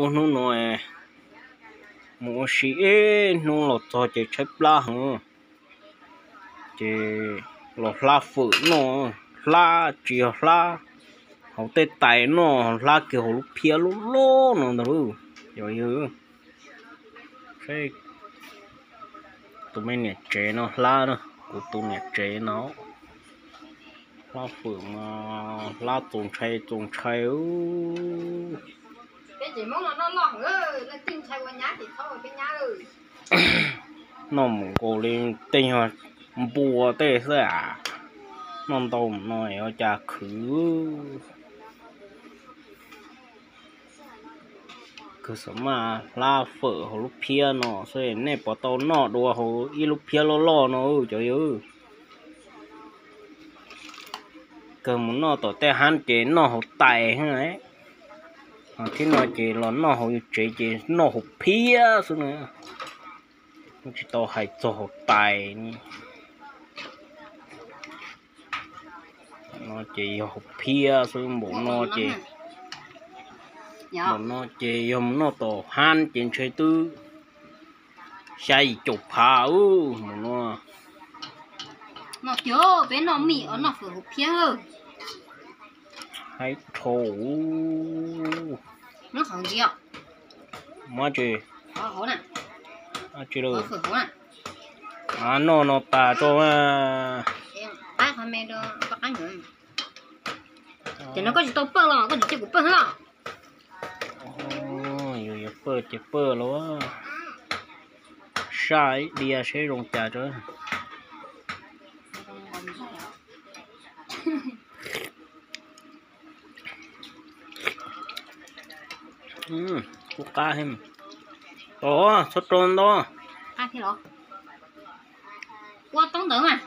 Hnub no mus ua si ib hnub los txog ces tshaib plab heev, ces los hlab fawm noj, hlab tsis yog hlab hauv tej tais noj, hlab kiag hauv lub phiab loj loj no ntag lauj. Yog yog tus me niam tsev no hlab na, kuv tus niam tsev no hlab fawm mas hlab txaus ntshai txaus ntshai. Noj mus nkaus li tej nyuag npua tej xwb as, noj ntau mus no ua cas khwv. Kawg xam maj hlab fawm hauv lub phiab no xwb, nej puas tau noj dua hauv ib lub phiab loj loj no cov yawg? Kawg mus noj tom tej hab ces noj hauv tais, ho thib no ces los noj hauv yus tsev ces noj hauv phiab xwb na, tsis tau hais txog hauv tais. No ces yog hauv phiab xwb, npaum no ces, npaum no ces yog mus noj tom hab ces ntshe twb xya yim caum phav ub mus no. Noj tiag, peb noj mij os, noj fawm hauv phiab. Haib dhau. Muab tsis, tsis lawm. Noj no tas tso. Ces no koj tsis tau pawj los koj tsis cia kuv pawj los? Yus yuav pawj ces pawj los, saj ib diav seb zoo cas tso. Kuj qab, tos txhob rau ntau. Ua toob ntawd mas.